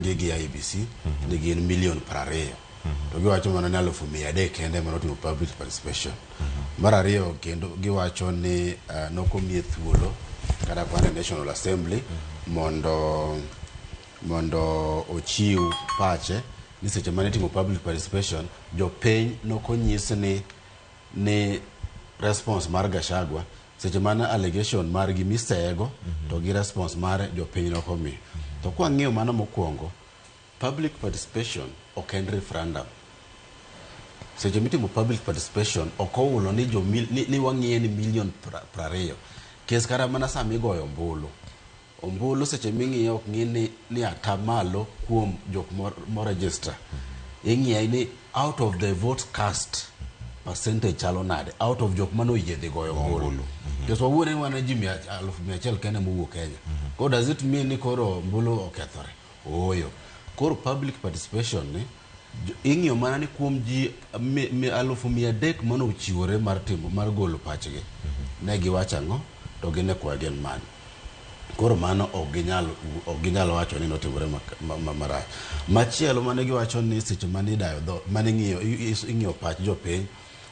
Gi IEBC ni gin milion 20 to giwacho mana ni 300,000 kende mane otimo public participation. Mar ariyo kendo giwacho ni nokomiye thuolo kata kwan e National Assembly mondo ochiw pache ni seche mane itimo public participation jopiny nokonyis ni response mar Gachagua seche mane allegation margi misego to gi response mar jopiny nokomiyo. To kwang'iyo mano mokwongo, public participation ok en referendum. Seche mitimo public participation ok oulo ni, jo ni wang'iye ni milion 20 kes kata mana sama igoyo ombulu. Ombulu seche ming'iyo ok ng'i ni atamalo kuom jok mo register. Ing'iye ni out of the votes cast percentage chalo nade out of jok mane oyie dhi goyo ombulu. Nikech wawuone ni wan ji 100,000 kende mowuok Kenya. Koro does it mean ni koro ombulu okethore? Ooyo. Koro public participation ni ing'iyo mana ni kuom ji 300,000 mane ochiwore mar timo mar golo pachgi ne giwacho ang'o to gin e kwa gin mane. Koro mano ok ginyal wacho ni notimore marach. Machielo mane giwacho ni seche mane idayo dho mane ing'iyo pach jopiny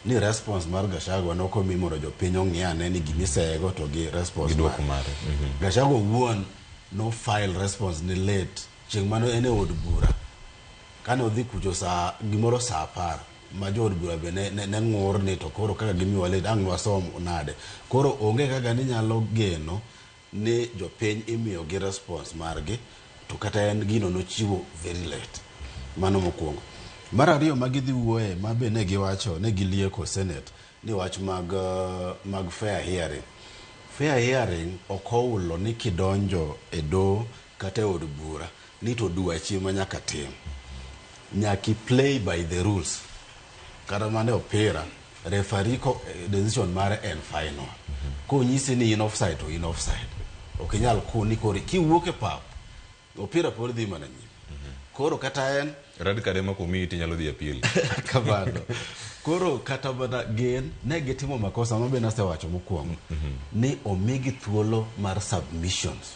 ni response mar Gachagua nokomi mondo jopiny ong'i ane ni gimisego to gi response Gi dwoko mare. Gachagua owuon no file response ni late chieng' mane en e od bura kane odhi kucho saa gimoro saa 10 ma jood bura be ne ng'ur ni to koro kaka gimiwa late ang' nwasom nade. Koro onge kaka ninyalo geno ni jopiny imiyo gi response margi to kata en gino nochiwo very late. Mano mokwongo. Mar ariyo ma gidhi wuoye ma be ne giwacho ne gilieko Senate ni wach mag fair hearing. Fair hearing ok oulo ni kidonjo e doho kata e od bura ni to dwachi ema nyaka tim. Nyaka i play by the rules. Kata mana e opira, referee ko decision mare en final. Konyisi ni in offside to in offside. Ok inyal kuni koro kiwuok e pap, opira pod dhi mana nyime. Koro kata en Red card ema komiyi tinyalo dhi appeal. Kamano. Koro kata mana gin ne gitimo makosa ma be nasewacho mokwongo ni omigi thuolo mar submissions.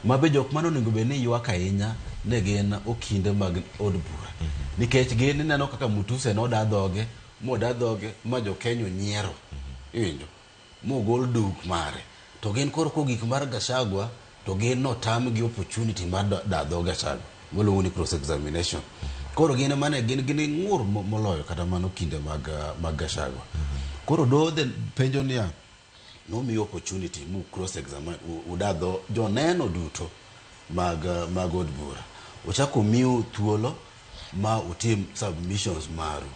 Ma be jok mane onego bed ni ywak ahinya ne gin okinde mag od bura. Nikech gin ineno kaka Mutuse noda dhoge, moda dhoge ma jo Kenya onyiero. Iwinjo? Mogol duk mare. To gin koro kogik mar Gachagua to gin notamgi opportunity mar da dho Gachagua. Waluongo ni cross examination. Koro gin ema ne gin ng'ur moloyo kata mano kinde mag Gachagua. Koro doho then penjo niya, nomiyo opportunity mu cross examine udadho joneno duto mag od bura. Ochako omiu thuolo ma utim submissions maru.